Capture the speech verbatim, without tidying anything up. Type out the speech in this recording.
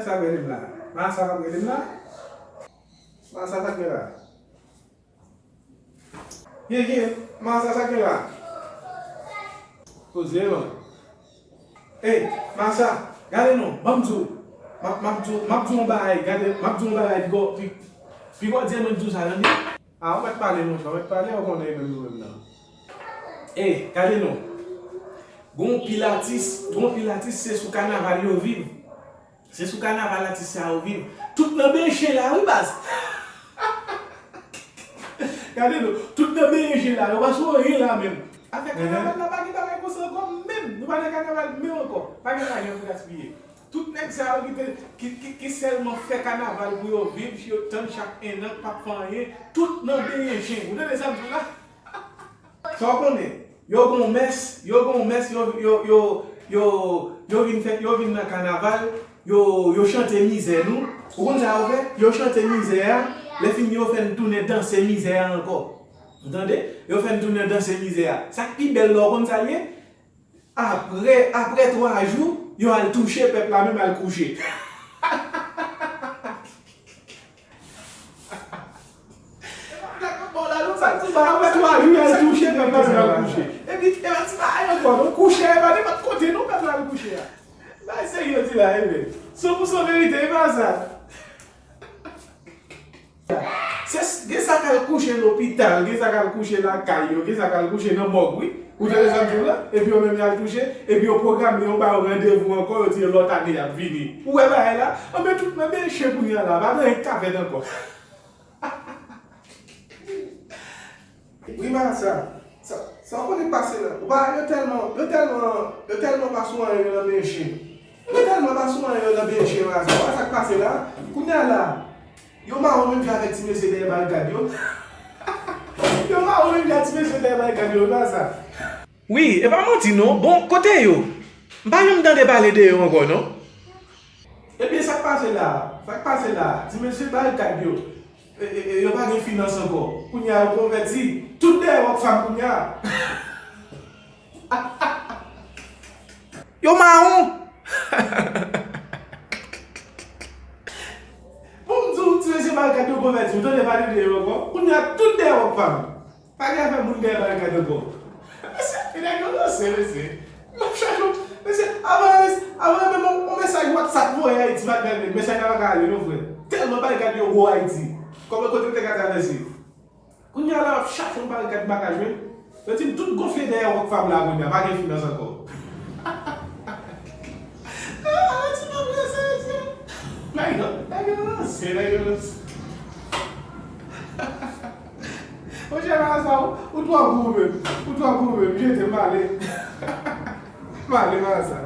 Sa k rele m la? Marasa k ap rele m la? Marasa, sa k gen la? Gen, gen, Marasa, sa k gen la? Poze non. Ey, Marasa, gade non, ban m di w. M ap, m ap di w, m ap di w yon bagay, gade, m ap di w yon bagay, piga w, pi, piga w di mwen di w sa, tande? A, ou mèt pale, monchè, ou mèt pale, ou konnen menm nou menm nan. Ey, gade non. Gon pil atis, gon pil atis, se sou kanaval yo viv. Se sou kanaval atis sa yo viv. Tout nan benyen chen la, wi, baz. Gade non, tout nan benyen chen la, yo pa sou anyen la menm. Afè kanaval la pa gen bagay konsa ankò menm. Nou pa nan kanaval menm ankò. Pa gen lajan pou gaspiye. Tout nèg sa yo ki te, ki, ki, ki sèlman fè kanaval pou yo viv, yo tann chak ennan, k p ap fè anyen, tout nan benyen chen. Ou tande sa m di w la? Sa w konnen, yo gon mès, yo gon mès, yo, yo, yo, yo, yo vin fè, yo vin nan kanaval, yo, yo chante mizè nou. Ou konn sa yo fè? Yo chante mizè a, lè fini yo fè n tounen danse mizè a ankò. Ou tande? Yo fè n tounen danse mizè a. Sa k pi bèl la, ou konn sa l ye? Apre, apre twa jou, yo al touche, pèp la menm al kouche. Apre twa jou, yo al touche, pèp la menm al kouche. Epi, e pa ti bagay ankò, non. Kouche, e pa nenpòt kote, non, pèp la al kouche a. Bagay serye, yo di la, e vre. San pou san verite, e pa sa. Se, gen sa k al kouche lopital, gen sa k al kouche lakay yo, gen sa k al kouche nan mòg, wi. Ou tande sa m di w la? Epi yo menm y al touche, epi yo pwograme yo, ba yo randevou ankò, yo di lòt ane y ap vini. Ou wè bagay la? Anben tout nan benyen chen kounye a la, pa gen anyen k ka fèt ankò. Wi, Marasa, sa, sa w konnen k pase la? Ou pa, yo tèlman, yo tèlman, yo tèlman pa sou anyen yo nan benyen chen. Yo tèlman pa sou anyen yo nan benyen chen, Marasa. Ou pa sa k pase la? Kounye a la, yo mawon menm jan avèk ti mesye dèyè barikad yo. Yo mawon menm jan ti mesye dèyè barikad yo, Marasa. Wi, e pa manti non. Bon, kote yo? M pa janm tande pale de yo ankò non. Ebyen, sa k pase la? Sa k pase la? Ti mesye barikad yo. E, e, e, yo pa gen finans ankò. Kounye a, yo konvèti. Tout dèyè Rockfam kounye a. Yo mawon. Bon, m di w, ti mesye barikad yo konvèti. Ou tande pale de yo ankò? Kounye a, tout dèyè Rockfam. Pa gen afè moun dèyè barikad ankò. Mesye, e nèg yo ranse, mesye. M ap chache w. Mesye, avan, avan menm yon, yon mesaj WhatsApp voye Ayiti, pa t gade, mesaj la pa ka ale non, frè. Tèlman barikad yo wo Ayiti. Kòman kote w te ka travèse? Kounye a la, m ap chache yon barikad m pa ka jwenn. Yo di m tout gonfle dèyè Rockfam la kounye a, pa gen finans ankò. Ah, ti nèg ranse, mesye. Nèg yo, nèg yo ranse, nèg yo ranse. Monchè, Marasa, ou, ou twò gou ou menm. Ou twò gou ou menm. Jete m, m ale. M ale, Marasa.